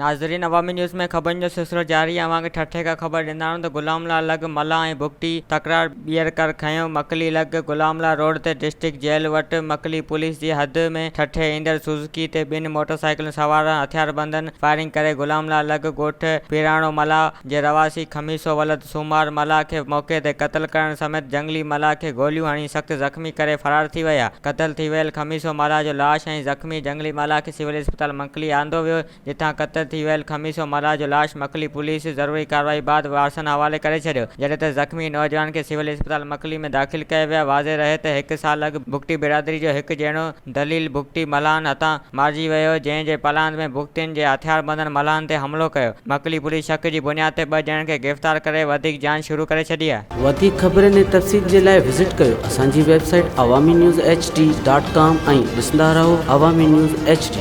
ناظرين عوامي نيوز ۾ خبرن جو سلسلو جاري آهي اوهان کي ٺٽي کان خبر ڏيندا آهيون ته غلام الله لڳ ملاح ۽ بگٽي تڪرار ٻيهر ڪر کنيو مڪلي لڳ غلام الله روڊ تي ڊسٽرڪٽ جيل وٽ مڪلي پوليس جي حد ۾ ٺٽي ايندڙ سوزوڪي تي ٻن موٽر سائيڪلن سوار هٿياربندن فائرنگ ڪري غلام الله لڳ ڳوٺ پيراڻو ملاح جي رهواسي خميسو ولد سومار ملاح کي موقعي تي قتل ڪرڻ سميت جنگلي ملاح کي گوليون هڻي سخت زخمي ڪري فرار ٿي ويا. قتل ٿي ويل خميسو ملاح جو لاش ۽ زخمي جنگلي ملاح کي سول اسپتال مڪلي آندو ويو جتان قتل ٿي ويل خميسو ملاح جو لاش مڪلي پوليس ضروري ڪارروائي بعد وارثن حوالي ڪري ڇڏيو جڏهن ته زخمي نوجوان کي سول اسپتال مڪلي ۾ داخل ڪيو ويو واضح رهي ته هڪ سال اڳ بگٽي برادري جو هڪ ڄڻو دليل بگٽي ملاحن هٿان مارجي ويو جنهن جي پلاند ۾ بگٽين جي هٿياربندن ملاحن تي حملو ڪيو. مڪلي پوليس شڪ جي بنياد تي ٻه ڄڻن کي گرفتار ڪري وڌيڪ جاچ شروع ڪري ڇڏي آهي. وڌيڪ خبرن ۽ تفصيل جي لاء وزٽ ڪيو اسان جي website Awami news H D dot com ۽ ڏسندا رهو عوامي نيوز ايڇ ڊي.